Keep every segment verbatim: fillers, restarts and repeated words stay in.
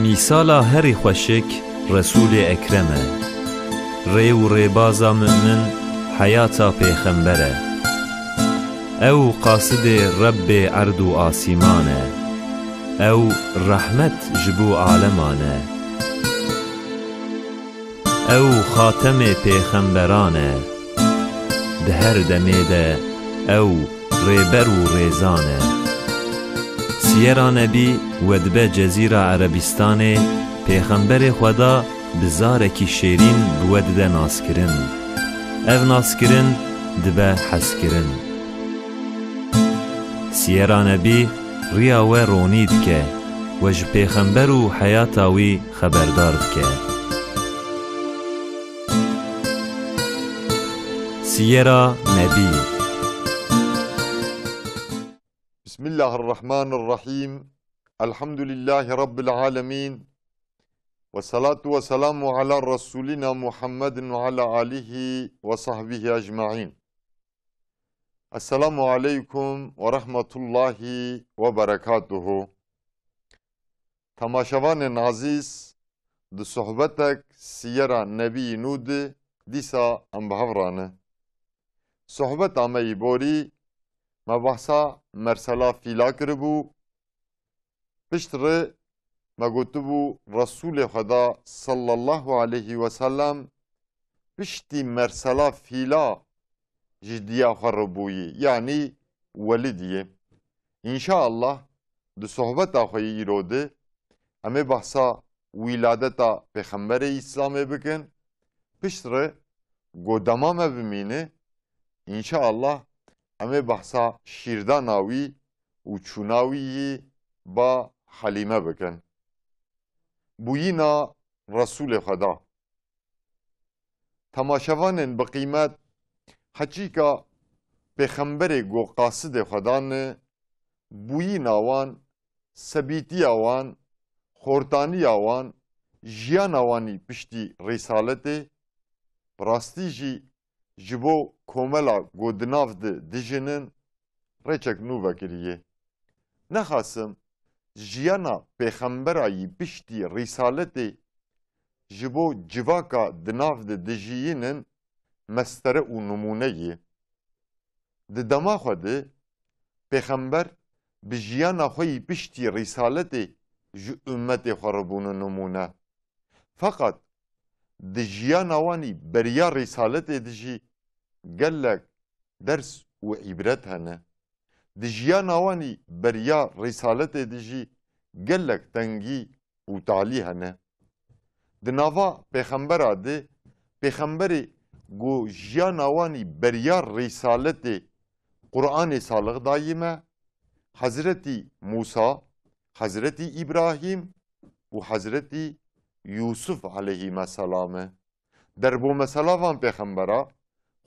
Mîsala herî xweşik Resûlê Ekrem e. Rê û rêbaza mu'min heyata pêxember e. Ew qasidê Rebbê erd û asîman e. Ew rehmet ji bo aleman e. Ew xatemê pêxemberan e. Di her demê de ew rêber û rêzan e. Siyera Nebî wedibe Cezîra Erebîstanê, pêxemberê Xweda bi zarekî şêrîn bi we dide naskirin. Ev naskirin dibe hezkirin. Siyera Nebî riya we ronî dike, we ji pêxember û heyata wî xeberdar dike. Siyera Nebî. بسم الله الرحمن الرحيم. الحمد لله رب العالمين. والصلاة والسلام على رسولنا محمد وعلى آله وصحبه أجمعين. السلام عليكم ورحمة الله وبركاته. Temaşevanên ezîz, di sohbetek Siyera Nebî nû de dîsa em bi hev re ne. Sohbeta me yî borî me behsa mersela fîla kiribû. Piştre me gotibû Resûlê Xweda sallallahu aleyhi ve sellem piştî mersela fîla ji diya xwe re bûyî, yanî welidiyê. Înşaallah di sohbeta xwe yê îro de em ê behsa wîladeta Pêxemberê Îslamê bikin. Piştre ku dema me bimîne, înşaallah em ê behsa şîrdana wî û çûna wî yî ba Helîme bikin. Bûyîna Resûlê Xweda. Temaşevanên bi qîmet, heçîka Pêxemberê ku qasidê Xweda ne, bûyîna wan, sebîtiya wan, xortaniya wan, jiyana wan î piştî rîsaletê, bi rastî jî ji bo komela ku di nav de dijînin, rêçek nû vekiriye. Nexasim jiyana pêxembera yî piştî rîsaletê ji bo civaka di nav de dijiyînin mestere û nimûne ye. Di dema xwe de pêxember bi jiyana xwe yî piştî rîsaletê ji ummetê xwe re bûne nimûne. Feqet di jiyana wan î beriya rîsaletê de jî gelek ders û îbret hene. Di jiyana wan î beriya rîsaletê de jî gelek tengî û talî hene. Di nava pêxembera de, pêxemberê ku jiyana wan î beriya rîsaletê Qur'anê salix dayî me, Hezretî Mûsa, Hezretî Îbrahîm û Hezretî Yûsuf aleyhîme selam e. Derbo mesela van pêxembera,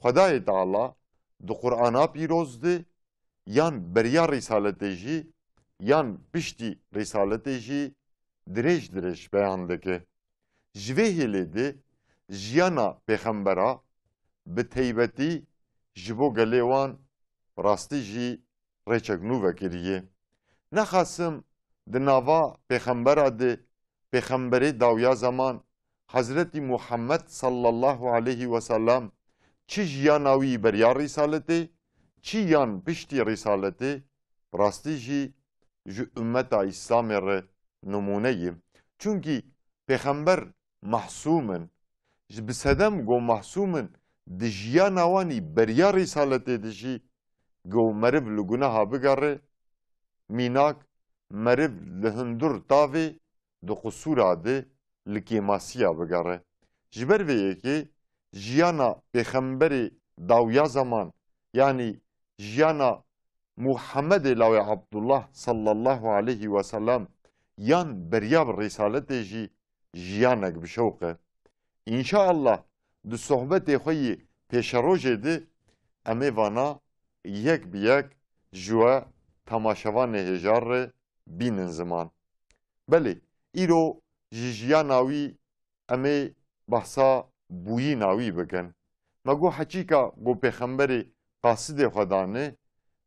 Xwedayê Teala di Qur'ana pîroz de yan beriya rîsaletê jî, yan piştî rîsaletê jî dirêj dirêj beyan dike. Ji vê hêlê de jiyana pêxembera bi teybetî ji bo gelê wan rastî jî rêçek nû vekiriye. Nexasim di nava pêxembera de, pêxemberê dawiya zeman, Hezretî Muhammed sallallahu aleyhi ve sellem çi jiyana wî beriya rîsaletê, çi yan piştî rîsaletê, bi rastî jî ji ummeta Îslamê re nimûne ye. Çunkî pêxember mahsûm in. Ji bi sedem go mahsûm in, di jiyana wan î beriya rîsaletê de jî go meriv li gunaha bigere, mînak meriv li hundur tavê di qusûra de li kêmasiya bigere. Ji ber vê yekê jiyana pêxemberê dawiya zeman, yanî jiyana Muhammedê lawê Abdullah sallallahu aleyhi ve sellem yan beriya bi rîsaletê jî jiyanek bi şewq e. Înşaallah di sohbetê xwe yî pêşerojê de em ê vana yek bi yek ji we temaşevanê hêjar re bînin ziman. Belê, îro ji jiyana wî em ê behsa bûyîna wî bikin. Me got heçîka ku pêxemberê qasidê xwe dane,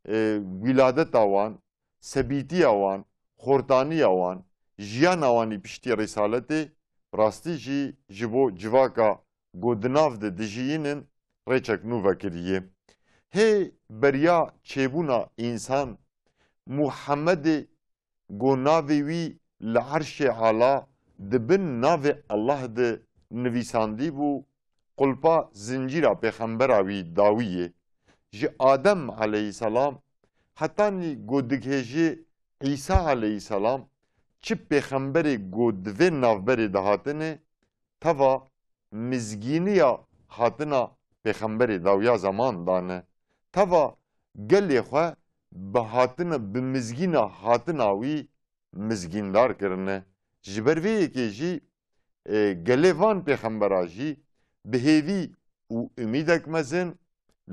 e, wîladeta wan, sebîtiya wan, xortaniya wan, jiyana wanî piştî Rîsaletê, bi rastî jî ji bo civaka ku di nav de dijiyînin rêçek nû vekiriye. Hê beriya çêbûna însan, Muhemmedê ku navê wî li Erşê Ala di bin navê Allah de nivîsandî bû, qulpa zincîra pêxembera wî dawî ye. Ji Adem aleyhisselam hetanî ku digihêjê Îsa aleyhisselam, çi pêxemberê ku di vê navberê de hatine, teva mizgîniya hatina pêxemberê dawiya zeman dane. Teva gelê xwe bi hatina, bi mizgîna hatina wî mizgîndar kirine. Ji ber vê yekê jî, e, gelê van pêxembera jî bi hêvî û umîdek mezin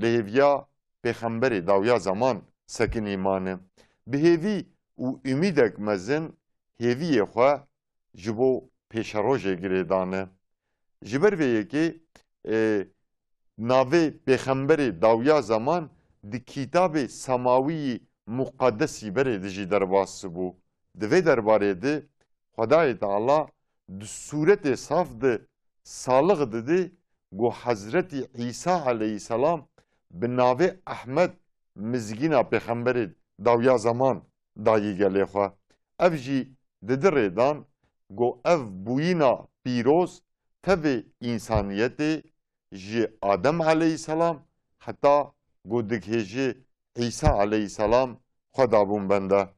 li hêviya pêxemberê dawiya zeman sekinî mane. Bi hêvî û umîdek mezin hêviyê xwe ji bo pêşerojê girêdane. Ji ber vê yekê, e, navê pêxemberê dawiya zeman di kitabê semawiyî muqadesî berê de jî derbas bû. Di vê derbarê de Xwedayê Teala di sûretê saf de salix didê ku Hezretî Îsa aleyhisselam bi navê Ehmed mizgîna pêxemberê dawiya zeman dayî gelê xwe. Ev jî di di rêdan ku ev bûyîna pîroz tevê însaniyetê ji Adem aleyhisselam heta ku digihêjê Îsa aleyhisselam xwe dabûn bende.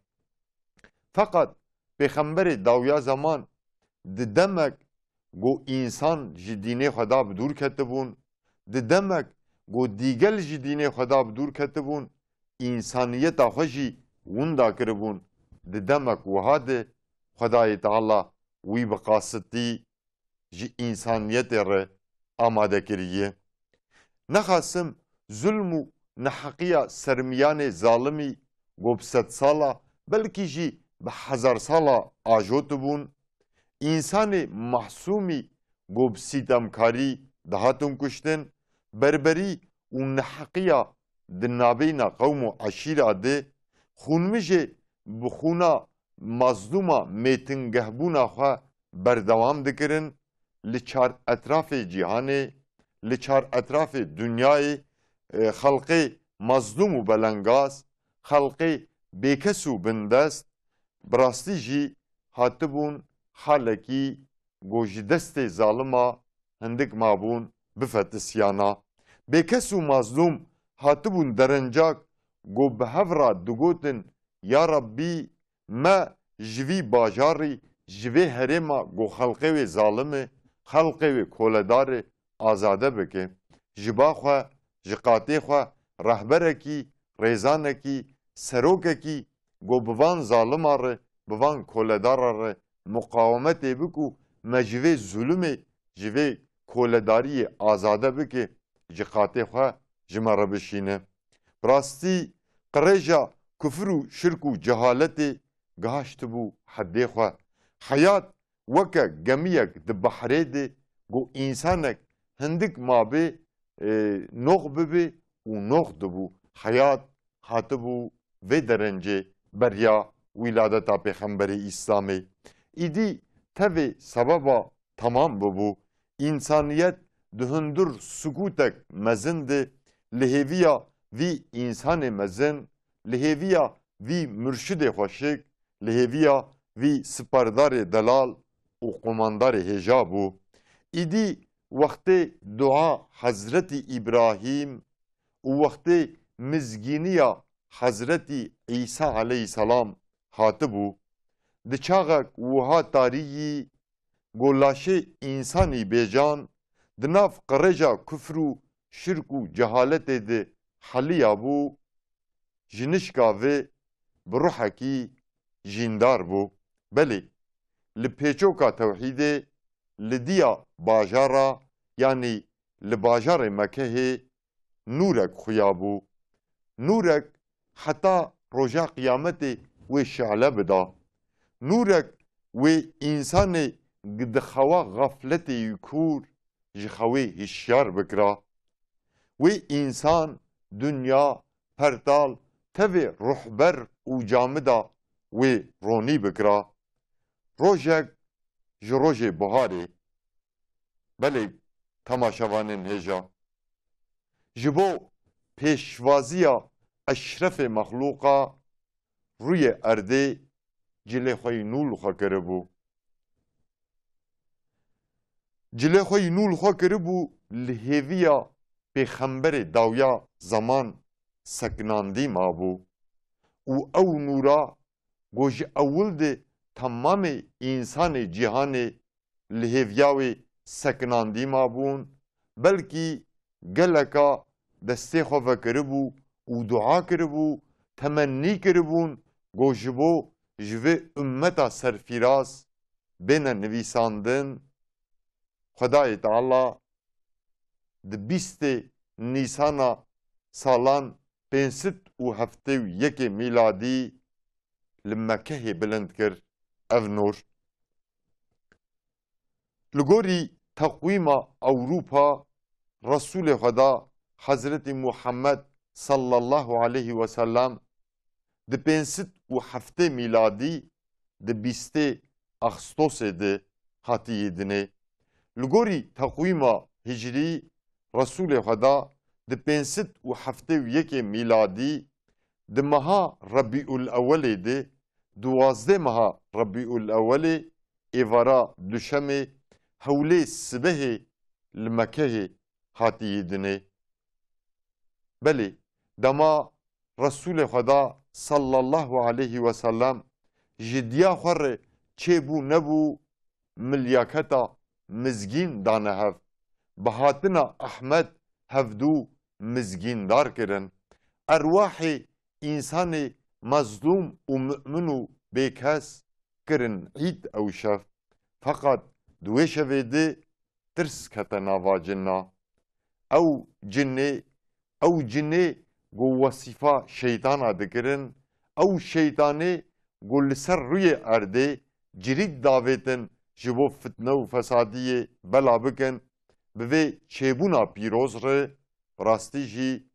Feqet pêxemberê dawiya zeman di demek ku însan ji dînê xwe da bi dûr ketibûn, di demek ku dîgel ji dînê xwe da bi dûr ketibûn, însaniyeta xwe jî winda kiribûn, di demek wiha de Xwedayê Teala wî bi qasitî ji însaniyetê re amade kiriye. Nexasim zulm û neheqiya sermiyanê zalimî ku bi sedsala, belkî jî bi hezarsala ajotibûn, însanê mahsûmî ku bi sîtemkarî dihatin kuştin, berberî û neheqiya di nabeyna qewm û eşîra de, xûnmijê bi xûna mazlûma mêtingehbûna xwe berdewam dikirin, li çar etrafê cîhanê, li çar etrafê dinyayê, e, xelqê mazlûm û belengaz, xelqê bêkes û bindest, bi rastî jî hatibûn halekî ku ji destê zalima hindik mabûn bifetisyana. Bêkes û mazlûm hatibûn derencak ku bi hev re digotin, Ya Rabbî, me ji vî bajarî, ji vê herêma ku xelqê wê zalim e, xelqê wê koledar e, azade bike. Ji ba xwe, ji qatê xwe rehberekî, rêzanekî, serokekî ku bi van zalima re, bi van koledara re muqawemetê bik û me ji vê zulumê, ji vê koledariyê azade bike, ji qatê xwe ji me re bişîne. Bi rastî qirêja kufir û şirk û cehaletê gihiştibû heddê xwe. Heyat weke gemiyek di behrê de ku însanek hindik mabê, e, nox bibê û nox dibû. Heyat hatibû vê derencê beriya wîladeta Pêxemberê Îslamê. Îdî tevê sebeba temam bibû. Însaniyet di hundir sukûtek mezin de li hêviya vî însanê mezin, li hêviya vî murşidê xweşik, li hêviya vî siperdarê delal û qomandarê hêja bû. Îdî wextê dua Hezretî Îbrahîm û wextê mizgîniya Hezretî Îsa aleyhisselam hatibû. Di çaxek wiha tarî yî, ku laşê însanî bêcan di nav qirêja kufr û şirk û cehaletê de heliyabû, ji nişka vê bi ruhekî jîndar bû. Belê, li pêçoka tewhîdê, li diya bajara, yanî li bajarê Mekehê nûrek xuya bû. Nûrek heta roja qiyametê wê şe'le bida. Nûrek wê însanê di xewa xefletê yî kûr ji xewê hişyar bikira. Wê însan, dinya, pertal, tevê ruhber û camida wê ronî bikira. Rojek ji rojê buharê, belê temaşevanên hêja, ji bo pêşvaziya eşrefê mexlûqa rûyê erdê cilê xwe yî nû li xwe kiribû. Cilê xwe yî nû li xwe kiribû, li hêviya pêxemberê dawiya zeman sekinandî mabû û ew nûra ku ji ewil de temamê însanê cîhanê li hêviya wê sekinandî mabûn, belkî geleka destê xwe vekiribû û dua kiribû, temennî kiribûn, ku ji bo ji vê ummeta serfîraz bêne nivîsandin. Xwedayê Teala di bîstê Nîsana salan pênc sed û heftê û yekê mîladî li Mekehê bilind kir ev nûr. Li gorî teqwîma Ewropa, Resûlê Xweda Hezretî Muhammed sallallahu aleyhi ve sellem di pênc sed û heftê mîladî di bîstê Axstosê de hatiye dinê. Li gorî teqwîma hicrî, Resûlê Xweda di pênc sed û heftê û yekê mîladî di meha Rebîul Ewelê de, duwazdeh meha Rebîul Ewelê, êvara duşemê, hewlê sibehê li Mekehê hatiye dinê. Belê, dema Resûlê Xweda sallallahu aleyhi ve sellem ji diya xwe re çêbû nebû, milyaketa mizgîn dane hev. Bi hatina Ehmed hevdû mizgîndar kirin. Erwahê însanê mezlûm û mu'min û bêkes kirin îd ew şev. Feqat di wê şevê de tirs kete nava cinna. Ew cinê, ew cinê ku wesîfa şeytana dikirin, ew şeytanê ku li ser rûyê erdê cirîd davêtin ji bo fitne û fesadiyê bela bikin, bi vê çêbûna pîroz re, bi rastî jî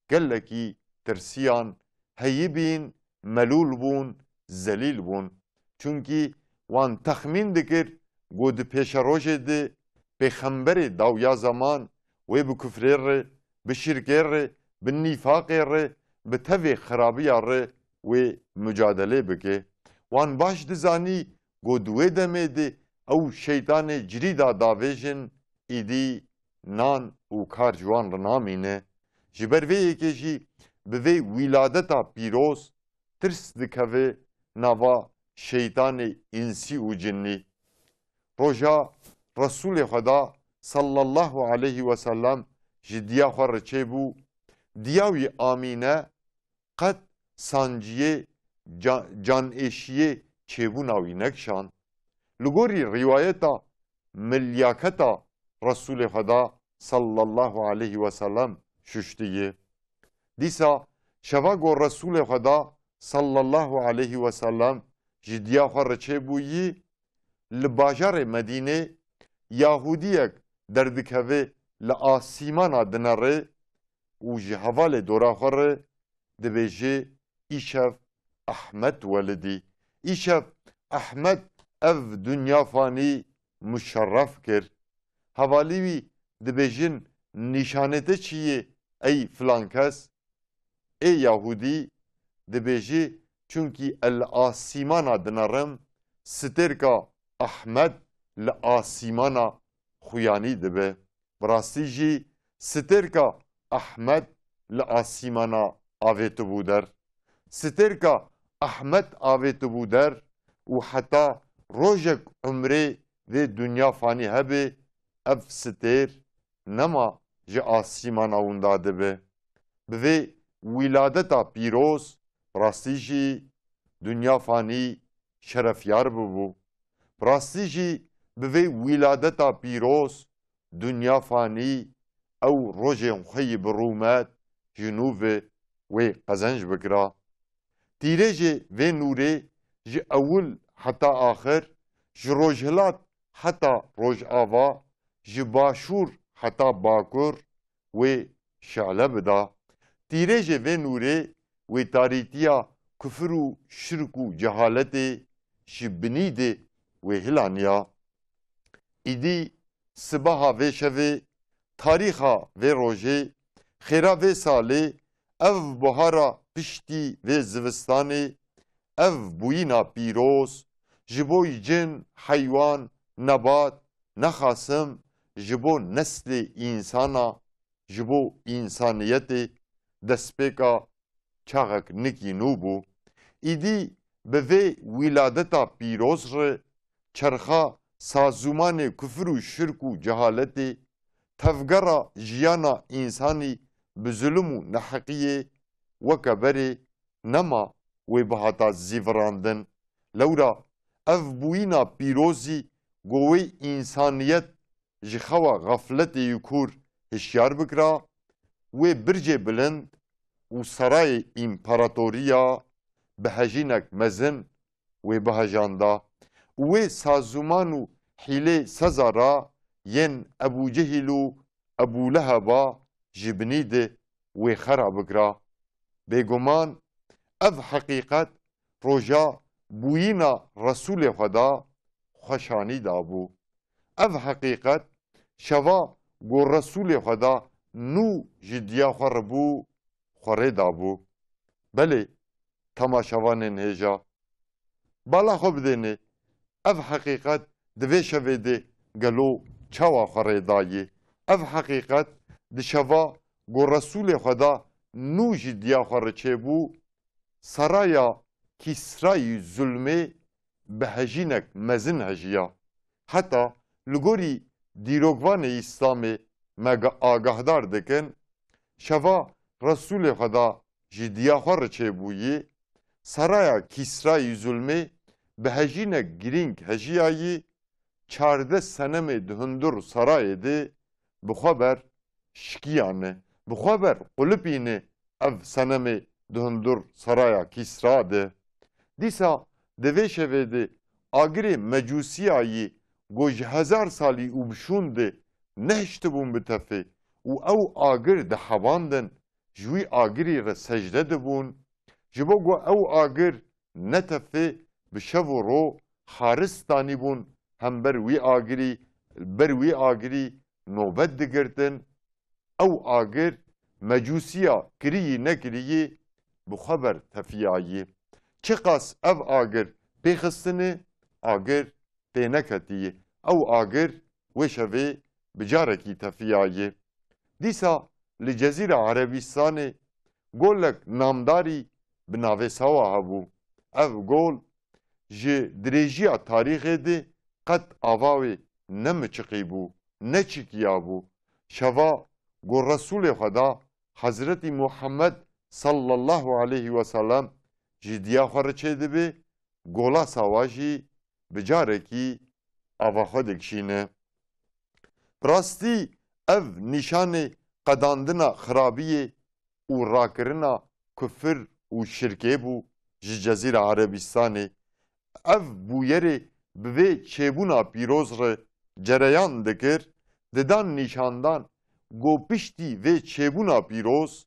gelekî tirsiyan, heyî bîn, melûl bûn, zelîl bûn. Çunkî wan texmîn dikir ku di pêşerojê de pêxemberê dawiya zeman wê bi kufrê re, bi şirkê re, bi nîfaqê re, bi tevê xirabiya re wê mucadelê bike. Wan baş dizanî ku di wê demê de ew şeytanê cirîda davêjin, îdî nan û kar ji wan re namîne. Ji ber vê yekê jî bi vê wîladeta pîroz tirs dikeve nava şeytanê însî û cinnî. Roja Resûlê Xweda sallallahu aleyhi ve sellem ji diya xwe re çêbû, diya wî Amîne qet sanciyê ca-, canêşiyê çêbûna wî nekişand. Li gorî rîwayeta milyaketa Resûlê Xweda sallallahu aleyhi ve sellem şuştiye. Dîsa şeva ku Resûlê Xweda sallallahu aleyhi ve sellem ji diya xwe re çêbûyî, li bajarê Medînê Yahûdiyek derdikeve, li asîmana dinere û ji hevalê dora xwe re dibêje, Îşev Ehmed welidî. Îşev Ehmed ev dinya fanî muşerref kir. Hevalî wî dibêjin, nîşanê te çi yê ey filan kes? Ê Yahûdî dibêjî, çunkî el asîmana dinerim, stêrka Ehmed li asîmana xuyanî dibe. Bi rastî jî stêrka Ehmed li asîmana avêtibû der. Stêrka Ehmed avêtibû der û heta rojek umrê vê dinya fanî hebe, ev stêr nema ji asîmana winda dibe. Bi vê wîladeta pîroz, bi rastî jî dinya fanî şerefyar bibû. Bi rastî jî bi vê wîladeta pîroz, dinya fanî ew rojên xwe yî bi rûmet ji nû ve wê qezenc bikira. Tîrêjê vê nûrê ji ewil heta axir, ji rojhilat heta rojava, ji başûr heta bakur wê şe'le bida. Tîrêjê vê nûrê wê tarîtiya kufir û şirk û cehaletê ji binî de wê hilaniya. Îdî sibaha vê şevê, tarîxa vê rojê, xêra vê salê, ev buhara piştî vê zivistanê, ev bûyîna pîroz, ji bo cin, heywan, nebat, nexasim, ji bo neslê însana, ji bo însaniyetê destpêka çaxek nikî nû bû. Îdî bi vê wîladeta pîroz re çerxa sazûmanê kufir û şirk û cehaletê, tevgera jiyana însanî bi zulm û neheqiyê weke berê nema wê bihata zîvirandin. Lewra ev bûyîna pîrozî go wê însaniyet ji xewa xefletê yî kûr hişyar bikira, wê bircê bilind û sarayê împaratoriya bi hejînek mezin wê bihejanda û wê sazûman û hîlê Sezara yên Ebû Cehîl û Ebû Leheba ji binî de wê xera bikira. Bêguman ev heqîqet roja bûyîna Resûlê Xweda xweşanî dabû. Ev heqîqet şeva ku Resûlê Xweda nû ji diya xwe re bû, xwe rê dabû. Belê, temaşevanên hêja, bala xwe bidêne, ev heqîqet di vê şevê de gelo çawa xwe rê dayê? Ev heqîqet di şeva ku Resûlê Xweda nû ji diya xwe re çêbû, saraya Kîsrayî zulmê bi hejînek mezin hejiya. Heta li gorî dîrokvanê Îslamê me ge-, agahdar dikin, şeva Resûlê Xweda ji diya xwe re çêbûyî, saraya Kîsrayî zulmê bi hejînek girîng hejiyayî, çardeh senemê di hundur sarayê de bi xwe ber şikiyane, bi xwe ber qulipîne ev senemê di hundur saraya Kîsra de. Dîsa di vê şevê de agirê mecûsiyayî ku ji hezar salî û bi şûn de nehiştibûn bi tefê û ew agir dihebandin, ji wî agirî re secde dibûn. Ji bo ku ew agir ne tefê bi şev û ro xaris danîbûn hember wî agirî, ber wî agirî nobet digirtin. Ew agir mecûsiya kiriyî nekiriyî bi xwe ber tefiyayî. Çiqas ev agir pêxistine, agir têneketiyî. Ew agir wê şevê bi carekî tefiyayî. Dîsa li Cezîra Erebîstanê golek namdarî bi navê Sawa hebû. Ev gol ji dirêjiya tarîxê de qet ava wê ne miçiqî bû, ne çikiya bû. Şeva ku Resûlê Xweda Hezretî Muhammed sallallahu aleyhi ve sellem ji diya xwe re çêdibe, gola Sawa jî bi carekî ava xwe dikişîne. Bi rastî ev nîşanê qedandina xirabiyê û rakirina kufir û şirkê bû ji Cezîra Erebîstanê. Ev bûyerê bi vê çêbûna pîroz re cereyan dikir, didan nîşandan ku piştî vê çêbûna pîroz,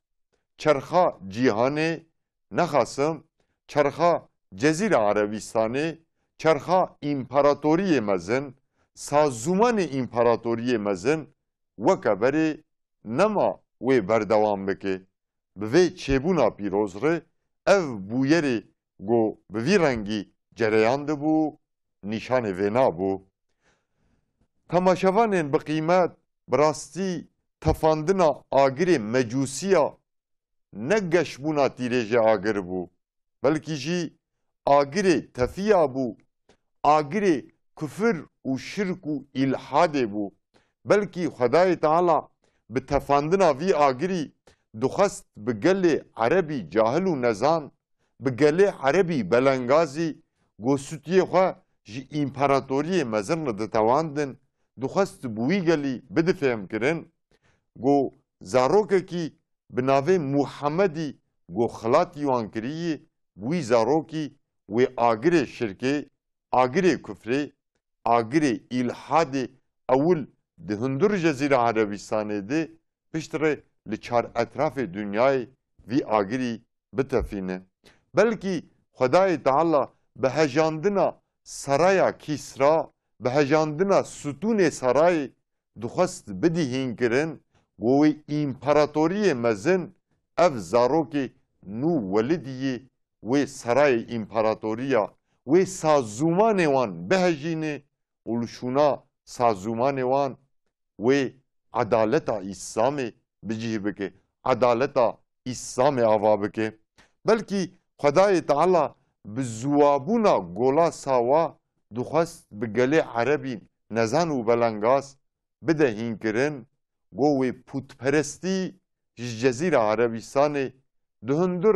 çerxa cîhanê, nexasim, çerxa Cezîra Erebîstanê, çerxa împaratoriyê mezin, sazûmanê împaratoriyê mezin weke berê nema wê berdewam bike. Bi vê çêbûna pîroz re ev bûyerê ku bi vî rengî cereyan dibû, nîşanê vêna bû. Temaşevanên bi qîmet, bi rastî tefandina agirê mecûsiya ne geşbûna tîrêjê agir bû, belkî jî agirê tefiya bû, agirê kufir û şirk û îlhadê bû. Belkî Xwedayê Teala bi tefandina vî agirî dixwest bi gelê erebî cahil û nezan, bi gelê erebî belengazî, ku sûtiyê xwe ji împaratoriyê mezin re ditewandin, dixwest bi wî gelî bidifêhmkirin, ku zarokekî bi navê Muhemedî ku xilatî wan kirî, wî zarokî wê agirê şirkê, agirê kufrê, agirê îlhadê ewil di hundur Cezîra Erebîstanê de, piştre li çar etrafê dinyayê vî agirî bitefîne. Belkî Xwedayê Teala bi hejandina saraya Kîsra, bi hejandina stûnê sarayê dixwest bidî hînkirin, ku wê împaratoriyê mezin, ev zarokê nû welidî yê wê sarayê împaratoriya, wê sazûmanê wan bihejînê û li şûna sazûmanê wan wê edaleta Îslamê bi cih bike, edaleta Îslamê ava bike. Belkî Xwedayê Teala bi ziwabûna gola sawa dixwest bi gelê erebî nezan û belengaz bide hînkirin, go wê pûtperestî ji Cezîra Erebîstanê di hundir,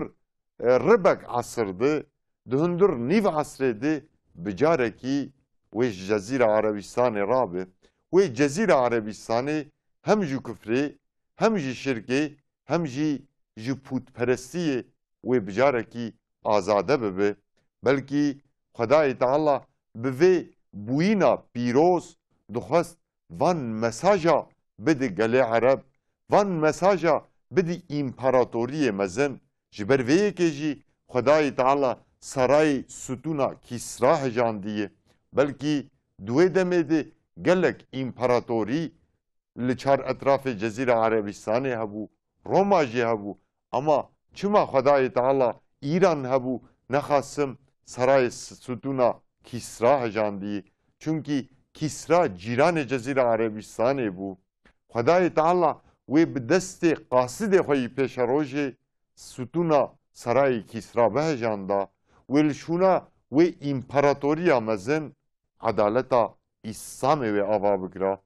e, ribek esir di, di hundir nîv esrê di bi carekî wê ji Cezîra Erebîstanê rabe. Wê Cezîra Erebîstanê hem ji kufrê, hem ji şirkê, hem jî ji pûtperestiyê wê bi carekî azade bibe. Belkî Xwedayê Teala bi vê bûyîna pîroz dixwest van mesaja bide gelê Ereb, van mesaja bide împaratoriyê mezin. Ji ber vê yekê jî Xwedayê Teala sarayê stûna Kîsra hejandiye. Belkî di wê demê de gelek împaratorî li çar etrafê Cezîra Erebîstanê hebû, Roma jî hebû. Ama çima Xwedayê Teala Îran hebû, nexasim sarayê s-, stûna Kîsra hejandî? Çunkî Kîsra cîranê Cezîra Erebîstanê bû. Xwedayê Teala wê bi destê qasidê xwe yî pêşerojê stûna sarayê Kîsra bihejanda, wê li şûna wê împaratoriya mezin edaleta Îslamê wê ava bikira.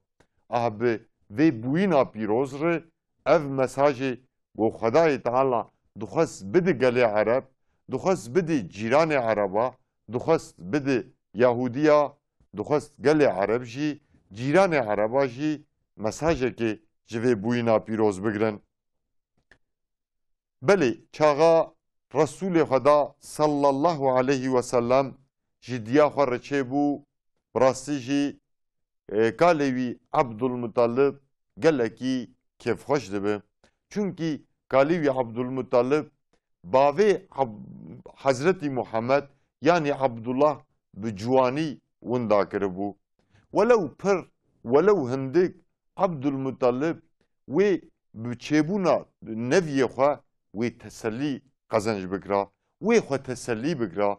Ah, bi vê bûyîna pîroz re ev mesajê ku Xwedayê Teala dixwest bide gelê Ereb, dixwest bide cîranê Ereba, dixwest bide Yahudiya, dixwest gelê Ereb jî, cîranê Ereba jî mesajekê ji vê bûyîna pîroz bigrin. Belê, çaxa Resûlê Xweda sallallahu aleyhi ve sellem ji diya xwe re çêbû, bi rastî jî, e, kalê wî Abdulmutalib gelekî kêfxweş dibe. Çunkî kalê wî Abdulmutalib bavê Ab-, Hezretî Muhammed, yanî Abdullah, bi ciwanî winda kiribû. Welew pir, welew hindik, Abdulmutalib wê bi çêbûna neviyê xwe wê tesellî qezenc bikira, wê xwe tesellî bikira.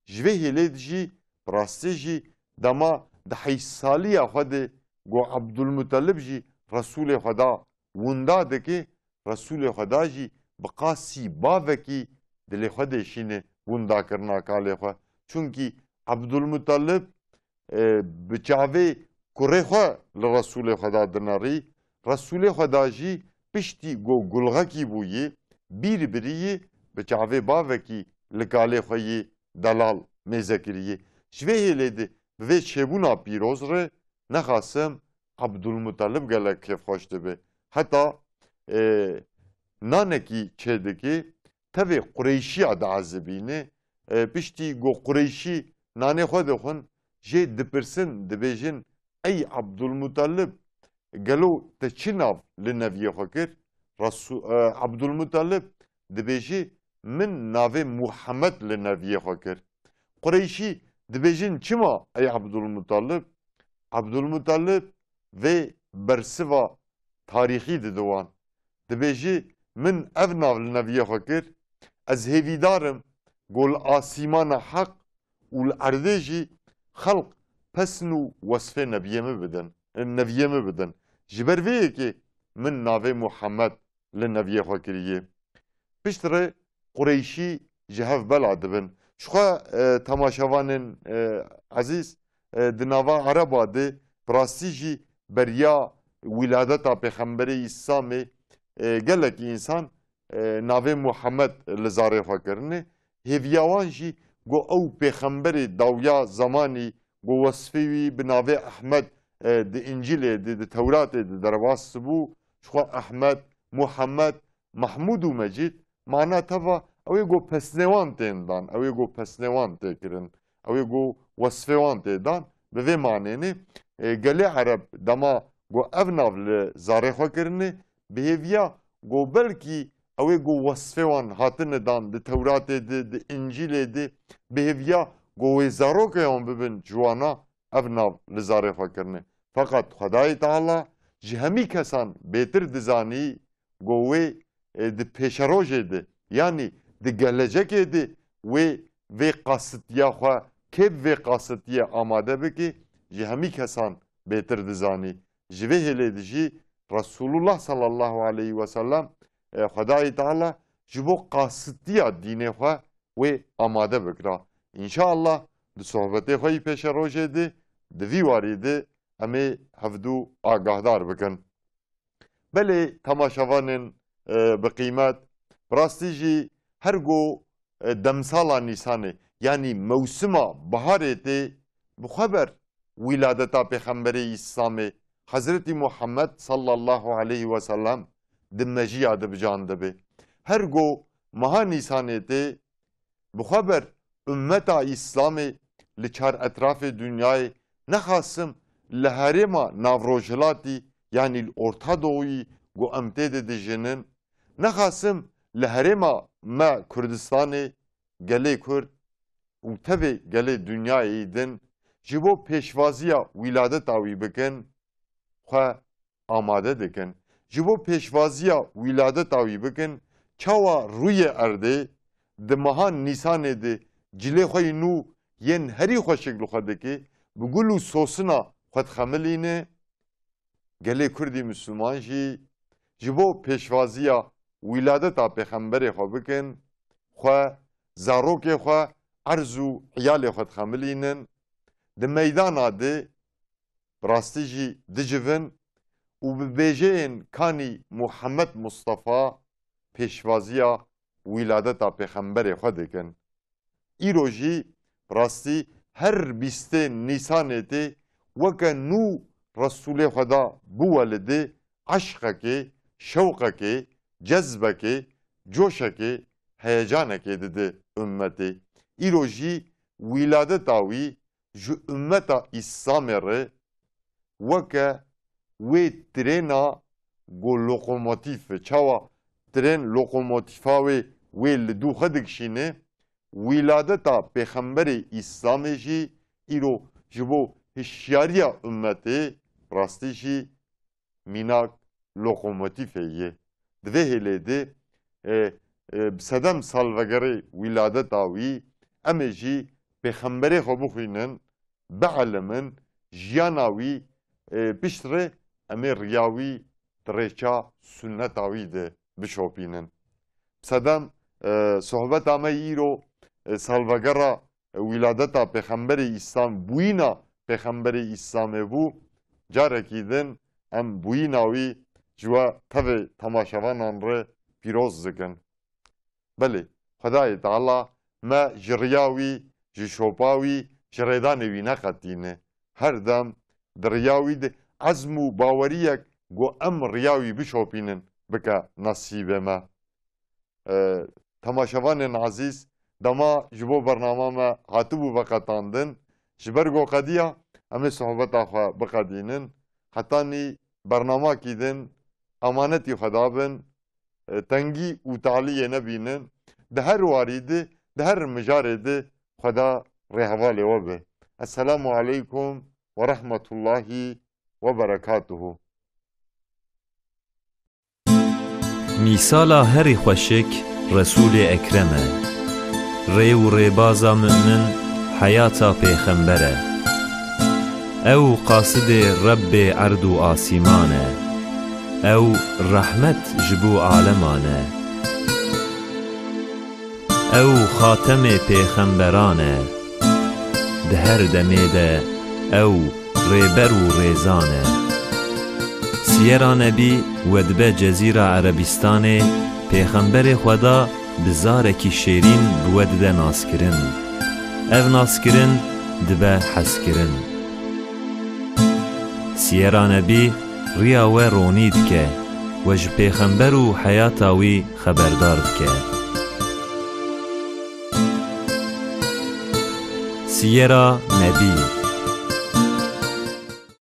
Ji vê hêlê de jî, bi rastî jî, dema di heyşt saliya xwe de ku Abdulmutalib jî Resûlê Xweda winda dike, Resûlê Xweda jî bi qasî bavekî dilê xwe de şîne windakirina kalê xwe. Çunkî Abdulmutalib, e, bi çavê kurê xwe li Resûlê Xweda dinerî. Resûlê Xweda jî piştî ku gulxekî bûyî, bîr biriyî, bi çavê bavekî li kalê xwe yî delal mêze kiriyî. Ji vê hêlê de bi vê çêbûna pîroz re nexasim Abdulmutalib gelek kêfxweş dibe. Heta, e, nanekî çêdikê, tevê Qureyşiya diezibîne. E, piştî ku Qureyşî nanê xwe dixwin, jê dipirsin, dibêjin, "Ey Abdulmutalib, gelo te çi nav li neviyê xwe kir?" Resu-, e, Abdulmutalib dibêje, "Min navê Muhammed li neviyê xwe kir." Qureyşî dibêjin, "Çima ey Abdulmutalib?" Abdulmutalib vê bersiva tarîxî dide wan. Dibêje, "Min ev nav li neviyê xwe kir. Ez hêvîdar im ku li asîmana heq û li erdê jî xelq pesn û wesfê nebiyê min bidin, neviyê min bidin. Ji ber vê yekê min navê Muhammed li neviyê xwe kiriye." Pişt re Qureyşî ji hev bela dibin. Ji xwe, e, temaşevanên, e, ezîz, e, di nava Ereba de bi rastî jî beriya wîladeta Pêxemberê Îslamê, e, gelekî însan, e, navê Muhammed li zarê xwe kirine. Hêviya wan jî ku ew Pêxemberê dawiya zemanî ku wesfê wî bi navê Ehmed, e, di Încîlê de, di Tewratê de derbas bû, ji xwe Ehmed, Muhammed, Mahmûd û Mecîd, mana teva, ew ê ku pesnê wan tên dan, ew ê ku pesnê wan tê kirin, ew ê ku wesfê wan tê dan, bi vê manê ne, e, gelê Ereb dema ku ev nav li zarê xwe kirine, bi hêviya ku belkî ew ê ku wesfê wan hatine dan di Tewratê de, di Încîlê de, bi hêviya ku wê zarokê wan bibin ciwana, ev nav li zarê xwe kirine. Feqet Xwedayê Teala ji hemî kesan bêtir dizanî ku wê, e, di pêşerojê de, yanî di gelecekê de wê vê qasitiya xwe, kê bi vê qasitiyê amade bike, ji hemî kesan bêtir dizanî. Ji vê hêlê de jî Resulullah sallallahu aleyhi ve sellem, e, Xwedayê Teala ji bo qasitiya dînê xwe wê amade bikira. Înşallah di sohbetê xwe yî pêşerojê de, di vî warî de em ê hevdû agahdar bikin. Belê temaşevanên, e, bi qîmet, bi rastî jî her go, e, demsala Nîsanê, yanî mewsima biharê tê, bi xwe ber wîladeta Pêxemberê Îslamê, Hezretî Muhammed sallallahu aleyhi ve sellem, di mejiya de bi can dibe. Her go meha Nîsanê tê, bi xwe ber ummeta Îslamê li çar etrafê dinyayê, nexasim li herêma Navrojhilatî, yanî li Orta Doğuyî ku em tê de dijinin, nexasim li herêma me Kurdistanê, gelê Kurd û tevê gelê dinyayê din ji bo pêşvaziya wîladeta wî bikin, xwe amade dikin. Ji bo pêşvaziya wîladeta wî bikin, çawa rûyê erdê di meha Nîsanê de cilê xwe yî nû yên herî xweşik li xwe dike, bi gul û sosina xwe dixemilîne, gelê Kurdî Misliman jî ji bo pêşvaziya wîladeta Pêxemberê xwe bikin, xwe, zarokê xwe, erz û eyalê xwe dixemilînin. Di meydana de bi rastî jî dicivin û bi bêjeyên kanî Muhammed Mustafa pêşvaziya wîladeta Pêxemberê xwe dikin. Îro jî bi rastî her bîstê Nîsanê tê weke nû Resûlê Xweda biwelidê eşqekê, şewqekê, cezbekê, coşekê, heyecanekê dide ummetê. Îro jî wîladeta wî ji ummeta Îslamê re weke wê trêna ku lokomotîf e. Çawa trên lokomotîfa wê, wê li dû xwe dikişîne, wîladeta Pêxemberê Îslamê jî îro ji bo hişyariya ummetê rastî jî mînak lokomotîfê ye. Di vê hêlê de, e, e, bi sedem salvegerê wîladeta wî, em ê jî Pêxemberê xwe bixwînin, bielimin, jiyana wî, e, piştre em ê riya wî di rêça sunneta wî de bişopînin. Bi sedem, e, sohbeta me îro, e, salvegera wîladeta Pêxemberê Îslam, bûyîna Pêxemberê Îslamê bû. Carekî din em bûyîna wî ji we tevê temaşevanan re pîroz dikin. Belê, Xwedayê Teala me ji riya wî, ji şopa wî, ji rêdanê wî neqetîne. Her dem di riya wî de ezm û baweriyek ku em riya wî bişopînin bike nesîbê me. E, temaşevanên ezîz, dema ji bo bernama me hatibû veqetandin, ji ber ku qediya, em ê sohbeta xwe biqedînin. Hetanî bernamakî din emanetî Xweda bin, e, tengî û taliyê nebînin. Di her warî de, di her mijarê de Xweda rêhevalê we be. Esselamu aleykum ve rahmetullahi ve berekatuhu. Mîsala herî xweşik Resûlê Ekrem e. Rê û rêbaza mu'min heyata pêxember e. Ew qasidê Rebbê erd û asîman e. Ew rehmet ji bo aleman e. Ew xatemê pêxemberan e. Di her demê de ew rêber û rêzan e. Siyera Nebî wedibe Cezîra Erebistanê, Pêxemberê Xweda bi zarekî şêrîn bi we dide naskirin. Ev naskirin dibe hezkirin. Siyera Nebî riya we ronî dike, we ji Pêxember û heyata wî xeberdar dike. Siyera Nebî.